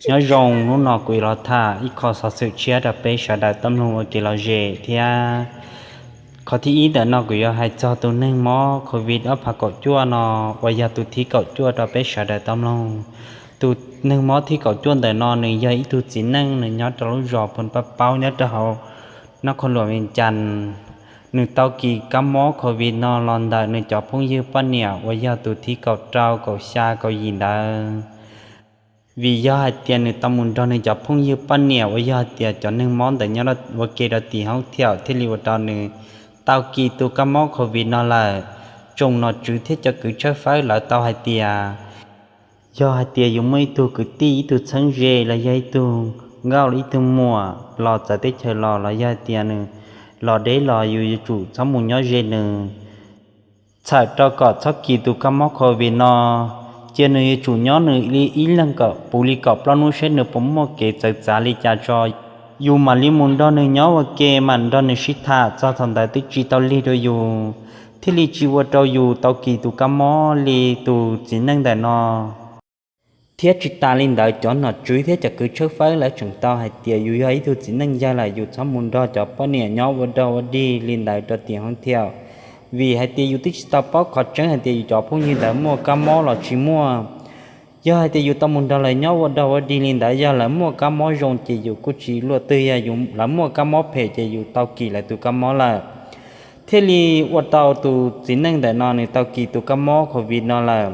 Nyob zoo, hnub no kuv yuav los tham ib qho xov xwm tshiab rau peb sawv daws tau mloog ua kev lom zem thiab. Qhov thib ib ntawm no kuv yuav hais txog tus neeg mob covid ob phav kaum cuaj no uas yog tus thib kaum cuaj rau peb sawv daws tau mloog. Tus neeg mob thib kaum cuaj ntawm no nws yog ib tug txiv neej, nws nyob rau lub zos Phoos Paj Paub nyob rau hauv nab qhov luam Vias Cas. Nws tau kis kab mob covid no los ntawm nws cov phooj ywg poj niam uas yog tus thib kaum rau, kaum xya, kaum yim ntawd. Vim yog hais tias nws tau mus nrog nws cov phooj ywg poj niam uas yog hais tias cov neeg mob ntawd nyob ua ke rau tim hoob thiaum thiaj li ua rau nws tau kis tus kab mob covid no lawm. Tsoom nom tswv thiab cov kws tshawb fawb lawv tau hais tias yog hais tias yus muaj ib tug kwv tij, ib tug txheeb ze los yog ib tug nkauj, ib tug muam los txawv teb chaws los, los yog hais tias nws los deb los yus yuav tsum txhob mus nyob ze nws. Txhawm rau kom txhob kis tus kab mob covid no, cia nws yuav tsum nyob nws li ib leeg kom puv li kaum plaub hnub seb nws puas muaj kev txawv txav li cas tso, yus mam li mus nrog nws nyob ua ke, mam nrog nws sib tham, txog thaum ntawd twb tsis tau lig rau yus, thiaj li tsis ua rau yus tau kis tus kab mob li tus txiv neej ntawm no. Thiab tsis tas li ntawd, cov nom tswv thiab cov kws tshawb fawb lawv tseem tau hais tias yus yog ib tug txiv neej yawg lawm yus txhob mus nrog cov poj niam nyob ua dog ua dig li ntawd rau tim hoob thiaum, vim hais tias yus twb tsis tau paub qhov tseeb hais tias yus cov phooj ywg ntawd muaj kab mob los tsis muaj. Yog hais tias yus tau mus nrog lawv nyob ua dog ua dig li ntawd, yog lawv muaj kab mob zoo ces yus kuj tsis luaj twg, yog lawv muaj kab mob phem ces yus tau kis lawv tus kab mob lawm. Thiaj li ua rau tus txiv neej ntawm no nws tau kis tus kab mob covid no lawm.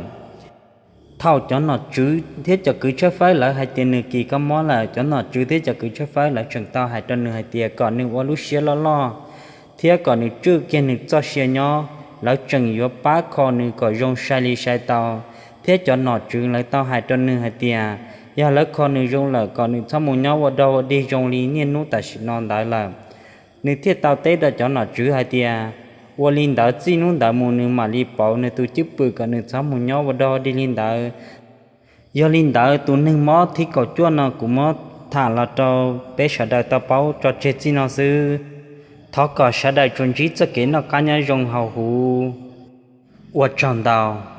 Thaum cov nom tswv thiab cov kws tshawb fawb lawv hais tias nws kis kab mob lawm, cov nom tswv thiab cov kws tshawb fawb lawv tseem tau hais rau nws hais tias kom nws ua lub siab loj loj thiab kom nws tswj kiag nws txoj sia nyob, lawv tseem yuav pab kho nws kom zoo sai li sai tau. Thiab cov nom tswv lawv tau hais rau nws hais tias yog lawv kho nws zoo lawm kom nws txhob mus nyob ua dog ua dig zoo li niaj hnub tam sim no ntawd lawm. Nws thiaj tau teb rau cov nom tswv hais tias ua li ntawd txij hnub ntawd mus nws mam li pauv nws tus cwj pwm kom nws txhob mus nyob ua dog ua dig li ntawd. Yog li ntawd tus neeg mob thib kaum cuaj no kuv muab tham los rau peb sawv daws tau paub tso tseg txij no xwb. Thov kom sawv daws tsuas ntsib txoj kev noj qab nyob zoo hauv huv. Ua tsaug ntau.